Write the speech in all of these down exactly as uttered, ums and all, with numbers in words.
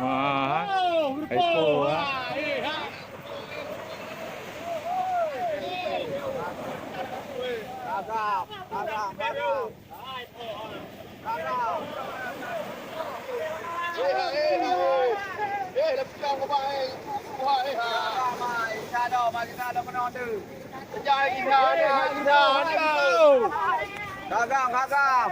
Wah, hai po, ha. Gagang, gagang.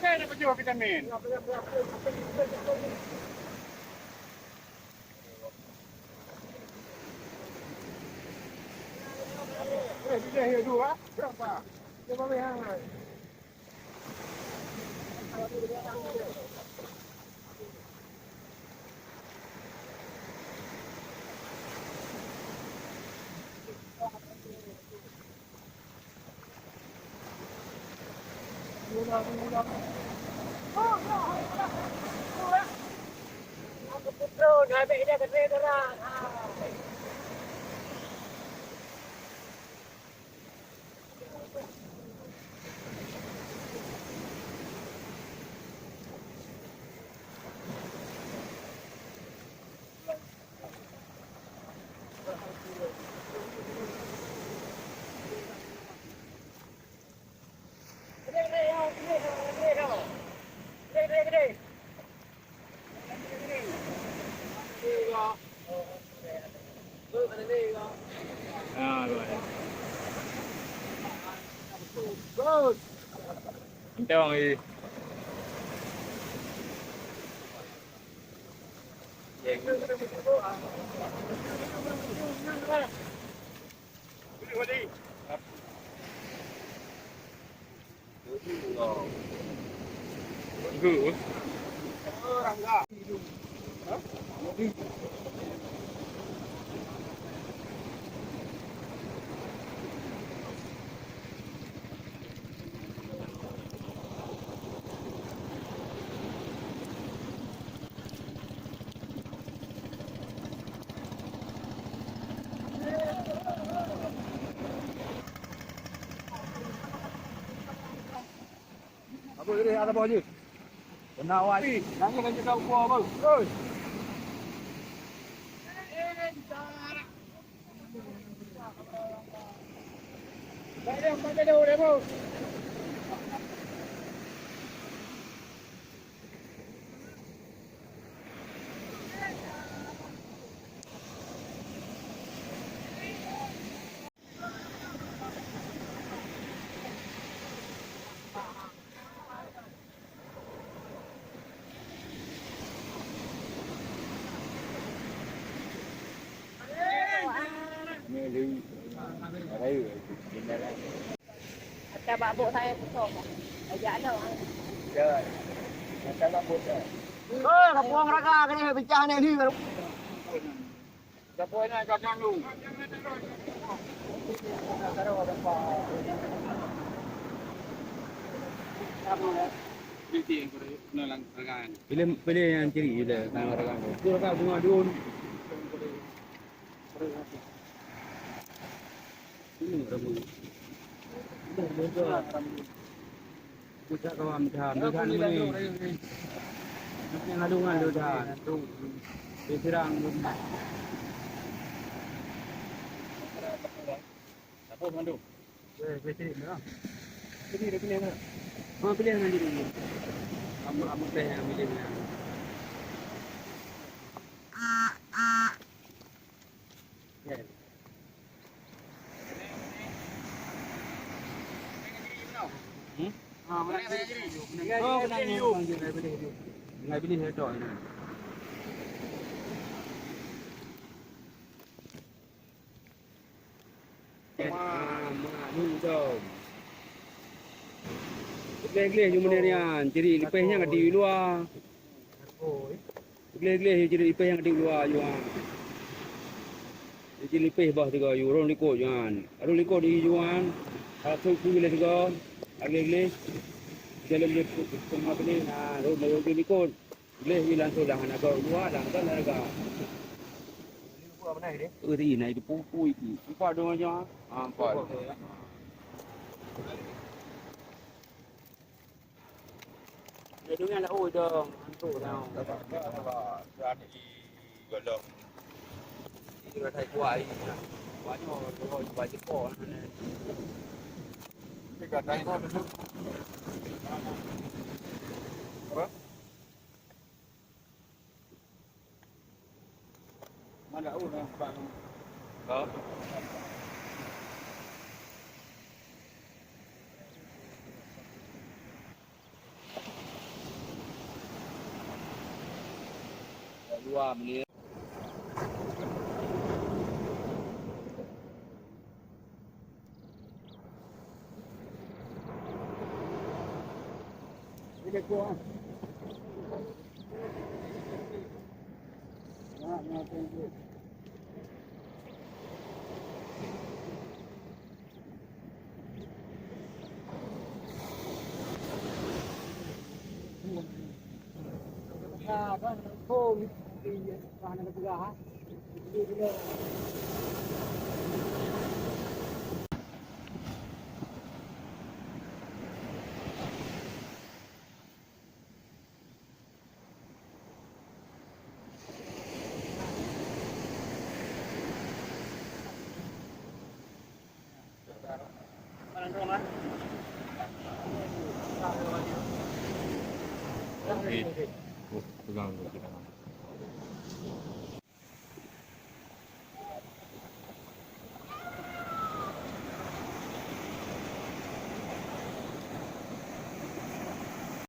Oke, dah pajoh vitamin. Eh, bila ya dua, berapa? Dia boleh hangat. Ah, luar. Entong, eh. Apa dia ada bawah je? Kena awak. Nanya kan cakap gua apa? Oi. Ata bak bok saya tu kong. Ajak lo. Ya. Ata bak bok saya. Oh, kapuang raga kena pecah ni. Pilih, pilih yang ciri je dah, tang orang tu. Tu orang bunga dun. Ini orang bunga. Dah, dah, dah. Pucak kawan dah, dah, dah, ni. Yang lalu ngan dah, dah. Tu. Dia serang tu. Siapa tu? Eh, pilih dah. Pilih dah, pilih dah. Oh, pilih dah dulu. Apa, apa pilih yang pilih dah. Ya. Hmm? Ah, mana saya jadi? Oh, kenal ni. Ngai pilih, ngai pilih, ngai pilih, ngai pilih. Gleh-gleh ju meunir nyan, jadi leupeh nyan ka di luwa. Gleh-gleh jeuet ipeh nyang di luwa Yuan. Jeuet ipeh bah tiga yu, rhom likot Yuan. Rhom likot di Yuan. Ka trok pu gleh tiga. Gleh-gleh. Jalan dia pu-, pu-, pu-, apa ni? Ha, rhom, rhom di likot. Gleh di langsung dah, nak kau luwa dah, dah, dah, dah. Eh, ri na itu pupu itu. Empat dong aja. Ha, empat. Lé dong nyang laôt dong, antuk dong. Jadi golom. Ini rasa kuah ini. Kuah ni orang tua juga jepol. Apa? Okey. Oh, pegang dulu, pegang.